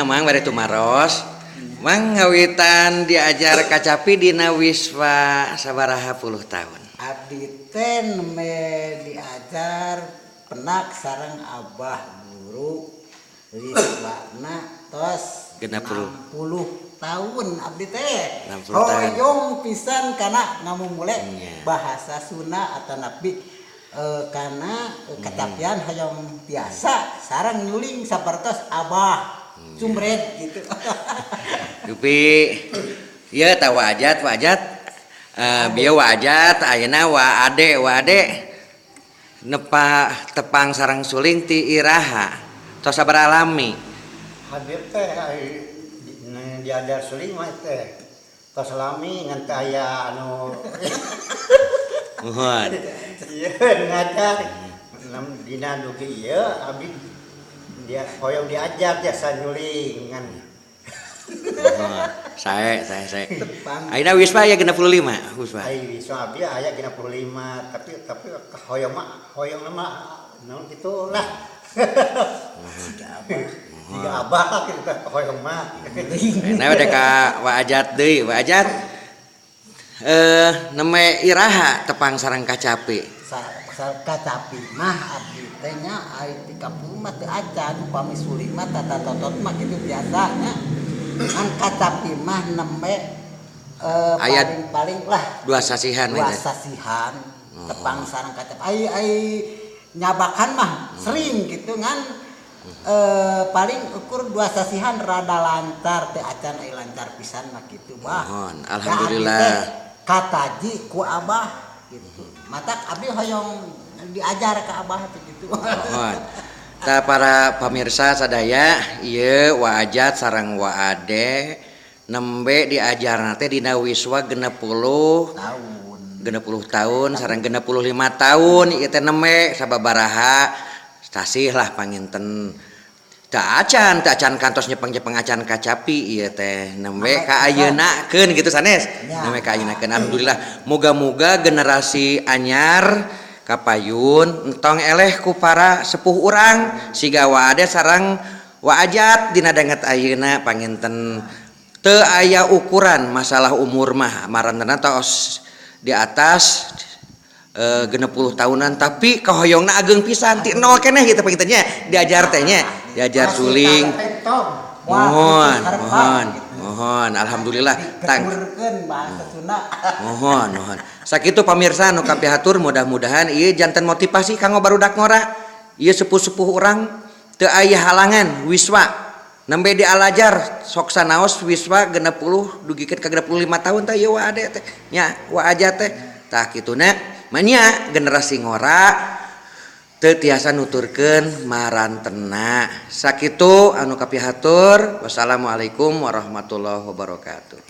Mang bade tumaros. Mang ngawitan diajar kacapi dina wiswa sabaraha puluh tahun. Abdi teh nembe diajar penak sareng abah guru wiswana tos 60 tahun abdi teh. Hoyong pisan kana ngamumule bahasa Sunda atanapi kana kacapian hoyong biasa sareng nyuling sapertos abah cumret gitu. Dupi ieu tah wajat wajat bieu wajat ayeuna wa ade wa ade nepa tepang sareng suling ti iraha tos sabaraha lami. Hadir teh diajar suling mah teh tos lami ngan teh aya anu muhun. Ieu ngajar dina dugi ieu abdi dia hoyong diajar jasa nyuling ngan. Sae sae sae. Ayeuna wiswa aya 65 wiswa. Ai wiswa abdi aya 65 tapi hoyong mah hoyong mah naon kitu lah. Tiga abah kitu hoyong mah. Ayeuna we ka Wa Ajat deui, Wa Ajat. Neme iraha tepang sareng kacapi. Kacapi mah abdi teh nya ai ti kampung mah teu acan upami suling mah tata totot mah kitu biasa nya. Ngan kacapi mah nembe paling-paling lah dua sasihan dua sasihan tepang sareng kacapi. Ai ai nyabakan mah sering gitu ngan paling ukur dua sasihan rada lancar teu acan ai lancar pisan mah kitu bah. Alhamdulillah. Kataji ku abah gitu. Matak abdi hoyong diajar ke abah teh gitu. Mohon. Ta para pamirsa sadaya ieu Wa Ajat sareng Wa Ade nembe diajarna teh dina wiswa 60 tahun. 60 tahun sareng 65 tahun ieu teh nembe sababaraha sasih lah panginten. Teu acan kantos nyepeng-nyepeng acan kacapi ieu teh nembe ka ayeuna keun kitu sanes. Nembe ka ayeuna keun alhamdulillah. Moga-moga generasi anyar kapayun entong eleh ku para sepuh urang siga Wa Ade sareng Wa Ajat dina danget ayeuna panginten teu aya ukuran masalah umur mah marantena tos di atas 60 tahunan tapi kahoyongna ageng pisan ti nol keneh gitu panginten nya diajar teh nya diajar suling. Mohon mohon mohon alhamdulillah tang mohon mohon sakitu pamirsa nu kapihatur mudah-mudahan ieu janten motivasi kanggo barudak ngora ieu sepuh-sepuh urang teu aya halangan wiswa nembe dialajar sok sanaos wiswa 60 dugikeun ka 65 tahun teh ieu Wa Ade teh nya Wa Ajat teh tah kituna manya generasi ngora teu tiasa nuturkeun marantena. Sakitu anu kapihatur. Wassalamualaikum warahmatullahi wabarakatuh.